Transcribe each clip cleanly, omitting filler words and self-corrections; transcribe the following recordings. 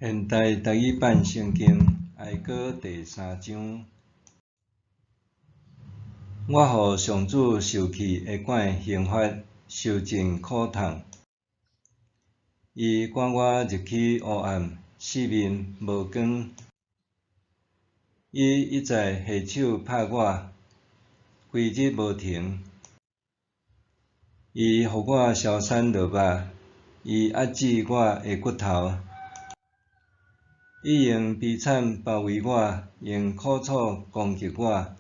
現代台語版聖經哀歌第三章。我予上主受氣的款刑罰，受盡苦痛。伊趕我入去黑暗，四面無光。伊一再下手拍我，規日無停。伊予我消散落肉，伊壓制我的骨頭。伊用悲慘包圍我，用苦楚攻擊我。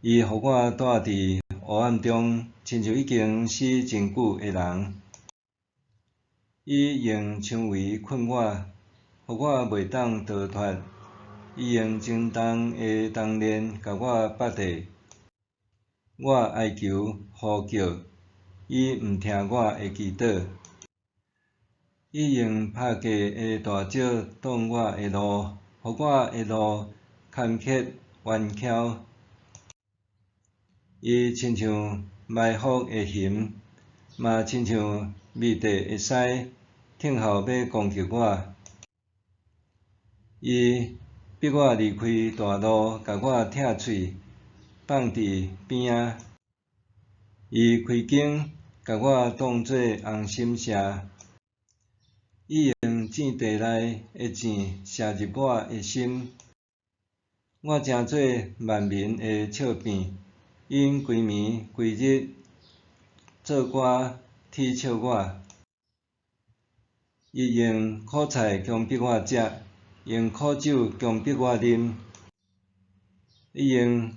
伊予我蹛佇黑暗中，親像已經死真久的人。伊用薔圍睏我，予我袂當逃脫。伊用沉重的重鏈共我縛著。我哀求呼叫，伊毋聽我的祈禱。伊用拍過的大石擋我的路，予我的路坎坷彎曲。伊親像埋伏的熊，嘛親像覓地的獅，等候欲攻擊我。伊逼我離開大路，共我拆喙，放佇邊仔。伊開弓，共我當做紅心射。伊用箭袋內的箭射入我的心。我成做萬民的笑柄，𪜶規暝規日做歌恥笑我。伊用苦菜強迫我食，用苦酒強迫我啉。伊用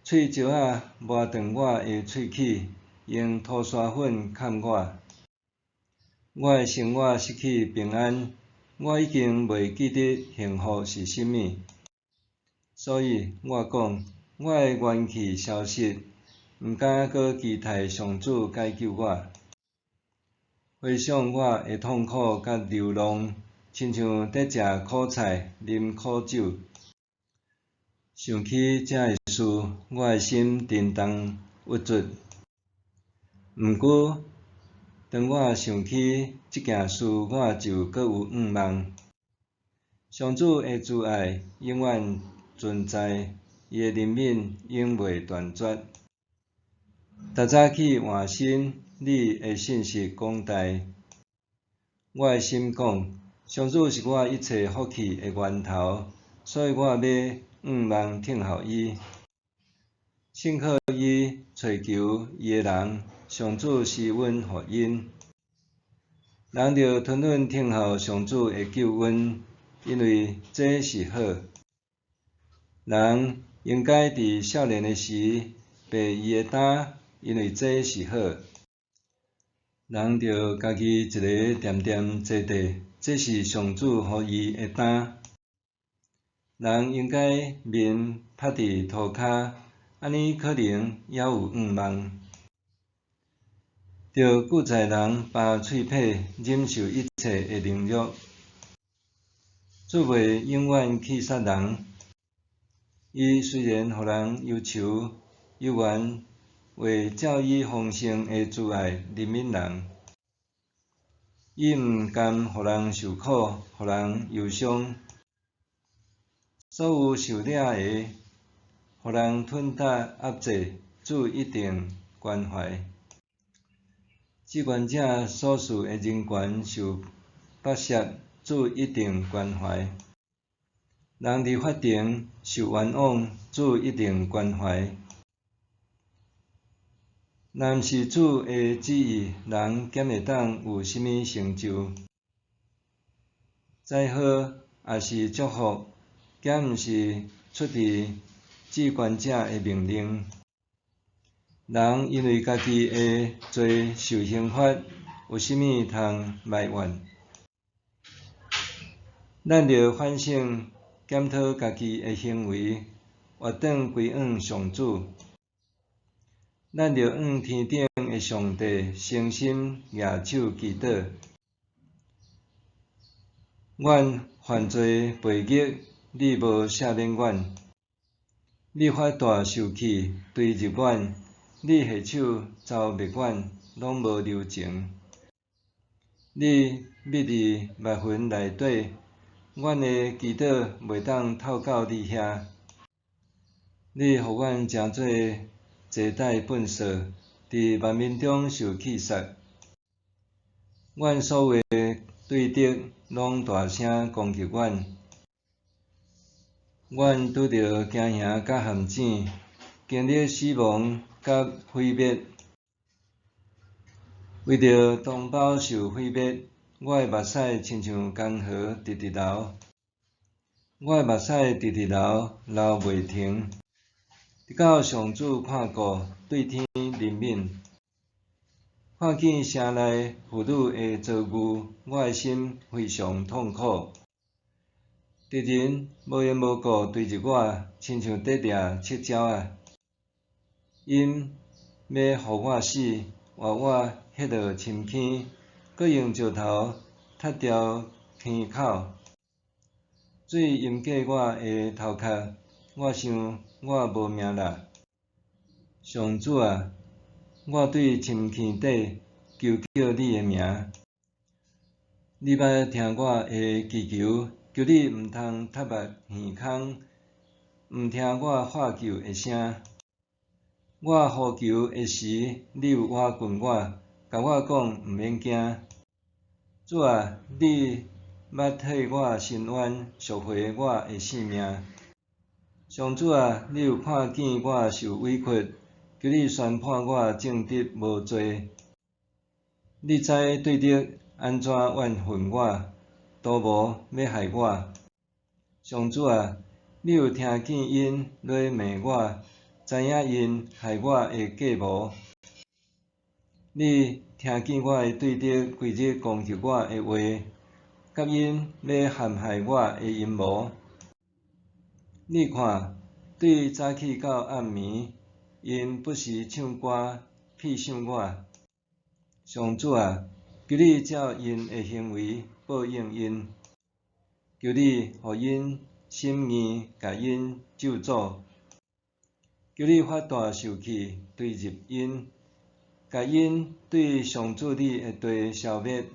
喙石仔磨斷我的喙齒，用塗沙粉崁我。我的生活失去平安，我已經袂記得幸福是啥物。所以我講，我的元氣消失，毋敢閣期待上主解救我。回想我的痛苦佮流浪，親像佇食苦菜、啉苦酒。想起這个事，我的心沉重鬱卒。毋過，當我想起這件事，我就閣有向望。上主的慈愛永遠存在，伊的憐憫永袂斷絕。逐早起換新，你的信實廣大。我的心講，上主是我一切福氣的源頭，所以我欲向望等候伊。信靠伊、揣求伊的人，上主施恩予𪜶。人著吞忍等候上主的救恩，因為這是好。人應該佇少年的時背伊的擔，因為這是好。人著家己一个恬恬坐地，這是上主予伊的擔。人應該面拍佇塗跤，按呢可能猶有向望。著顧在人飽喙皮，忍受一切的凌辱。主袂永遠棄殺人。伊雖然予人憂愁，猶原會照伊豐盛的慈愛憐憫人。伊毋甘予人受苦，予人憂傷。所有受掠的，予人吞打壓制，主一定關懷。至懸者所賜的人權受剝削，主一定關懷。人佇法庭受冤枉，主一定關懷。若毋是主的旨意，人敢會當有啥物成就？災禍抑是祝福，敢毋是出佇至懸者的命令？人因為家己的罪受刑罰，有啥物通埋怨？咱著反省檢討家己的行為，回轉歸向上主。咱著向天頂的上帝誠心舉手祈禱。阮犯罪悖逆，你無赦免阮；你發大受氣，追入阮；你下手誅滅阮，攏無留情。你覕佇密雲內底，阮的祈禱袂當透到你遐。你予阮成做坐袋糞埽，佇萬民中受棄殺。阮所有的對敵攏大聲攻擊阮，阮拄著驚嚇佮陷阱，經歷死亡佮毀滅。為著同胞受毀滅，我的目屎親像江河直直流。我的目屎直直流，流袂停。直到上主看顧，對天憐憫，看見城內婦女的遭遇，我的心非常痛苦。敵人無緣無故追入我，親像佇掠七鳥仔。𪜶欲予我死，活我歇落深坑，閣用石頭踢牢坑口。水淹過我的頭殼，我想我無命啦。上主啊，我對深坑底求叫你的名，你捌聽我的祈求，求你毋通迾目耳空，毋聽我喊救的聲。我呼求的時，你有倚近我，共我講毋免驚。主啊，你捌替我伸冤，贖回我的性命。上主啊，你有看見我受委屈，求你宣判我正直無罪。你知對敵按怎怨恨我，圖謀欲害我。上主啊，你有聽見𪜶咧罵我，知影𪜶害我的計謀。你聽見我的對敵規日攻擊我的話，佮𪜶欲陷害我的陰謀。你看，對早起到暗暝，𪜶不時唱歌戲訕我。上主啊，求你照𪜶的行為報應𪜶，求你予𪜶心硬，共𪜶咒詛。求你發大受氣，追入𪜶，共𪜶對上主你的地消滅。